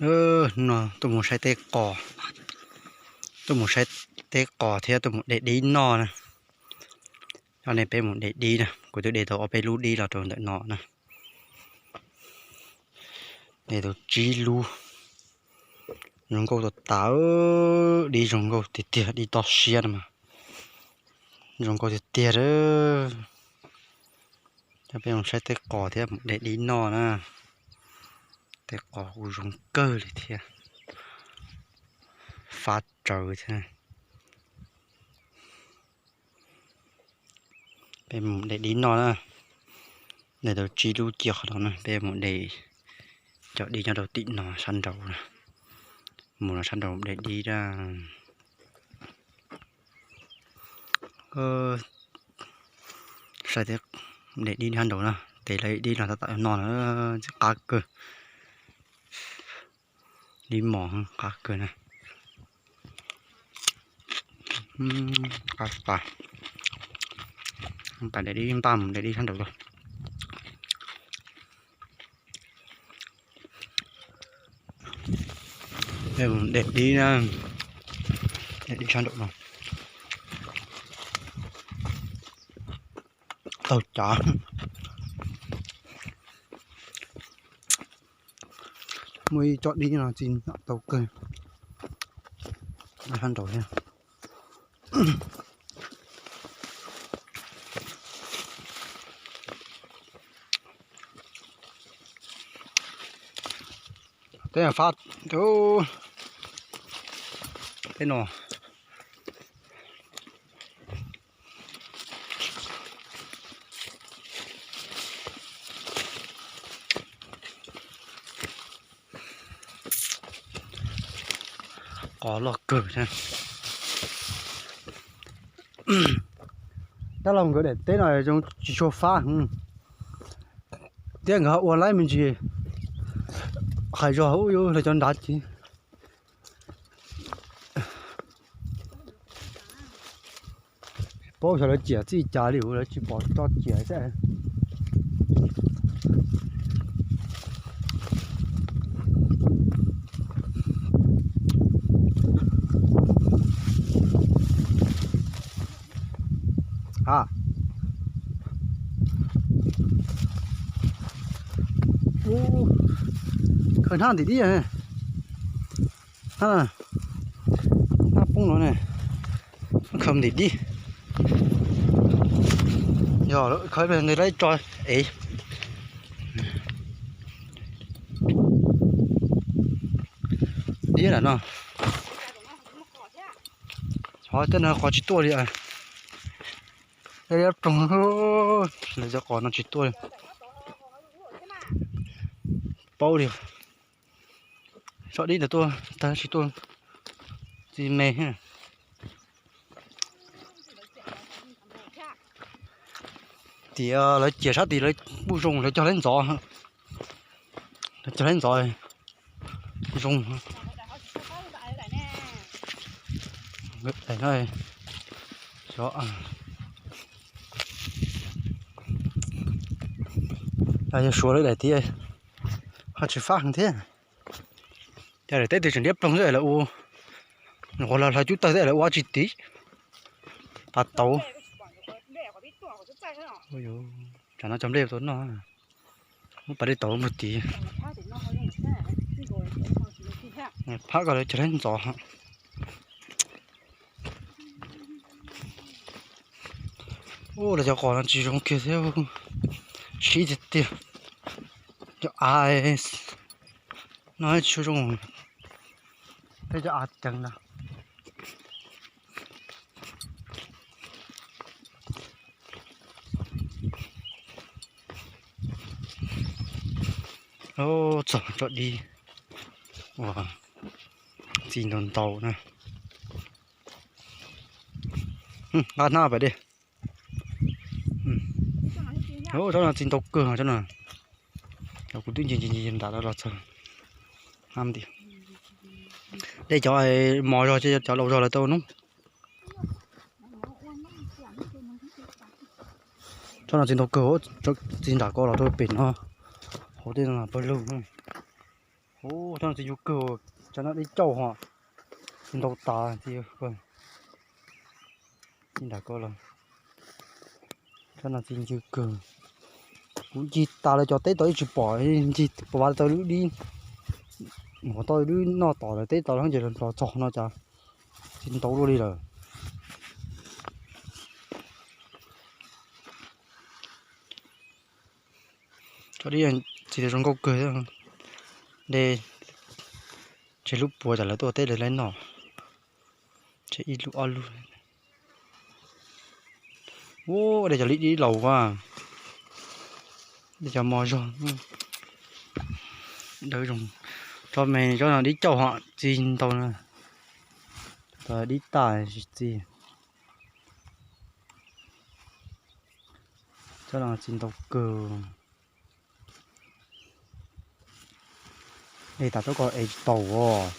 No tuaj mus saib teb qos, tuaj mus saib teb qos thiab tuaj mus de dib noj na. Cov no peb mus de dib na, kuv twb de tau ob peb lub dib los rau ntawm no na. De tau tsib lub. Zoo nkauj tas tas, dib zoo nkauj tiag tiag, dib toj siab no mas zoo nkauj tiag tiag. Coj peb mus saib teb qos thiab mus de dib noj na. Teb qos kuj zoo kawg li thiab, fab tsawv thiab. Peb mus de dib noj na. De tau tsib lub cia qhov no na, peb mus de cov dib nyob rau tim no sab nraud na. Mus no sab nraud de dib na. Saib teb, de dib sab nraud na, tes lawv dib no tab tom noj na, qab kawg. Dib mos qab kawg na. Qab tas. Pab de dib, pab mus de dib sab nraud los. De dib na, de dib sab nraud no. Taug cav. Muaj ib tsob dib no txi tau kawg. Sab nraud thiab. Teb fab, teb no. Qos loj kawg thiab. Dab laug nkawd daim teb no zoo tsis tshua fab, thiab nkawd ho ua laib me ntsis, hais zog ub yuav lawv cov nrad ces paub xyov lawv ciam txij cas li, lawv tsis pom tso ciam xwb. A, khaws hnab ntim dib, hnab poob no ne, khaws ntim dib. Yog khaws ntim dib tso ev. Dib lam no, xyov tej no qos tsis tuaj li. Liab ploog, lawv cov qos no tsis tuaj li. Paub li, tso dib ntawd tuaj tag tsis tuaj, tsis me. Tias lawv ciam sab tid lawv kuj zoo, lawv cog lawv ntxov, lawv cog lawv ntxov zoo. Yog suav lawv daim tias ho tsis fab heev thiab. Cov daim teb twb tseem liab ploog xwb lawv ua, nyuam qhuav hlawv cub tawg xwb lawv ua tsis tiv. Pas tauv. Tsam no cog nplej tau noj. Muab pas dej tauv mus tiv. Phab ko lawv cog lawv ntxov. Ua lawv cov qos no tsis zoo kiag thiab, sib tiag tiag. Cov av no tsis zoo, peb cov av ceev na. Txog tso dib uas txi ntau ntau na. Nqa hnab pais dej. Tsob no txi ntau kawg tsob no. Kuv twb nce nce nram los txog. Dej cov mos zog, cov laus zog lawv tau nub. Tsob no txi ntau kawg, txi nram ko los rau pem no. Hauv tej no pawg lug. Cov no txiv ncw kawg, cov no dib cauj ho, txiv ntau tas txiv. Txiv ntawm ko los, cov no txiv ncw kawg. Kuv ncig tas lawv cov teb tod yeej tsis pom, ncig pom vaj tau lub dib, mus tau lub noj tom lawv teb tod lawm ces los txog no cas txiv ntau luaj li lawm. Tsob dib txiv zoo nkauj kawg, de tseg lub puav tas lawv tuaj teb lawv laib noj, tseg ib lub ob lub. Ua de cov dib laus a, de cov mos zog. Dawb zoo. Tsob me tsob no dib cauj ho txiv ntau na. Tau dib tas tsis txiv. Tsob no txiv ntau kawg. Es tas tau ko es tsis tau os.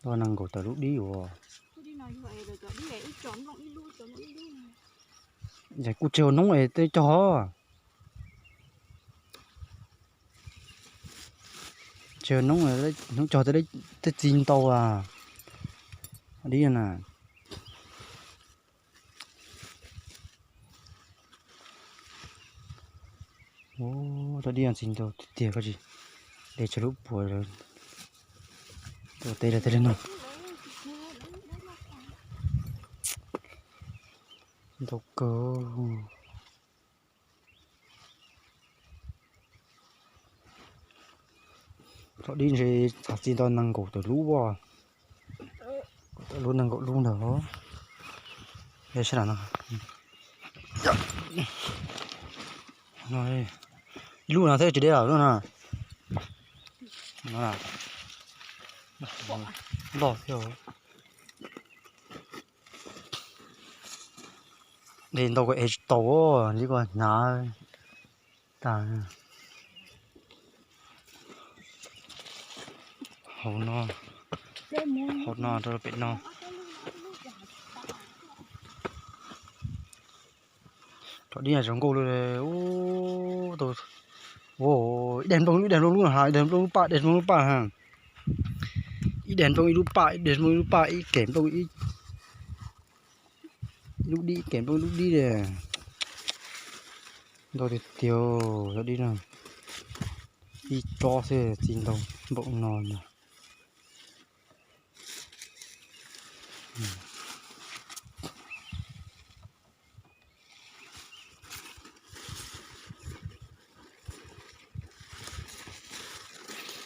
Tau nees nkaum tawm lub dib os. Kuj tseg ua noob es tej cog. Tseg ua noob, hnub cog tej txiv ntau a. Dib na. Tsob dib no txiv ntau tiag tiag, koj tsis de tseg lub puav, tuaj teb lawv tej li no. Ntau kawg. Tsob dib ntshe txav txiv ntau nees nkaum tawm lub, tawm lub nees nkaum lub ntawd. Sab no, ib lub no thiab tsis deb lawm lub no. Loj thiab. De ntau ko es tsis tau, li ko hnav tas. Hauv no, hauv no rau pem no. Tsob dib zoo nkauj li. Ib daim nplooj lub, ib daim nplooj lub ha, ib daim nplooj lub paj, ib daim nplooj lub paj ha. Ib daim nplooj ib lub paj, ib daim nplooj ib paj, ib kem nplooj ib lub dib, ib kem nplooj ib lub dib li. Ntau tiag tiag, tsob dib no. Ib tsob xwb txiv ntau npaum no na.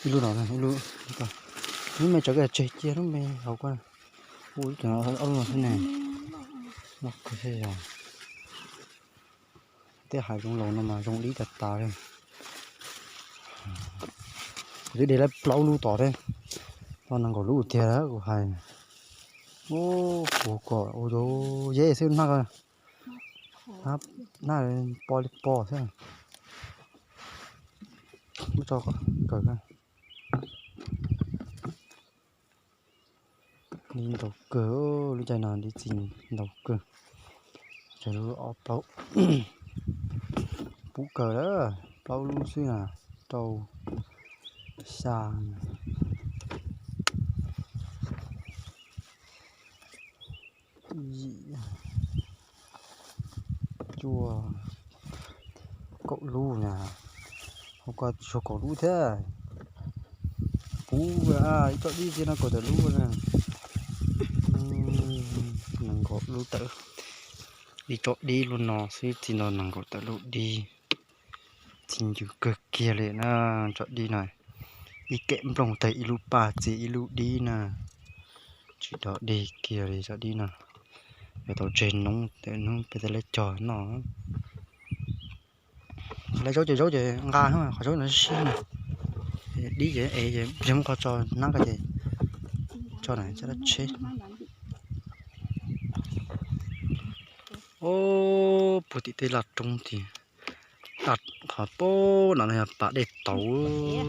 Ib lub no, ib lub, lub me tsev, tseg cia lub me hauv ko. Ua ib co ob lub no xwb ne. Tej hav zoov laus no mas zoo dib tas tas li. Kuv twb de lawm plaub lub tom thiab. Tau nees nkaum lub tiag kuv hais. Ub, kuv kom ua yeb xwb nag, nag po li po thiab. Muab tso kawg. Dib ntau kawg, lub caij no dib txiv ntau kawg. Ces lub ob plaub pub kawg lawm, plaub lub xwb na, rau xya, yim, cuaj, kaum lub na. Hauv ko tsis tshua kaum lub thiab. Puv ib tsob dib txiv no kaum tawm lub na. Nees nkaum lub tawm, ib tsob dib lub no xwb txiv ntau nees nkaum tawm lub dib. Txiv ncw kawg kiag li na, tsob dib no. Ib kem nplooj tag ib lub paj txiv ib lub dib na. Tsis dog dig kiag li tsob dib no. Yuav tau tseg noob, hnub peb thiaj li cog noj. Lawv zaub ces zaub ces nqa, qhov zaub no siab na. Dib ces es ces muab qhov tso hnab ko ces tso na, tso dab tsheb. Ob, puag tim tej laj roob tid, qhov pab no yog pas dej tauv.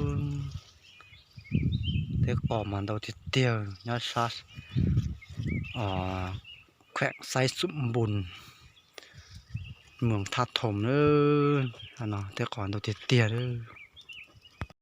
Tej qos mas ntau tiag tiag nyob sab khueem Xaib Xum Npus, moos Thaj Thoom na. Tej qos ntau tiag tiag lawm.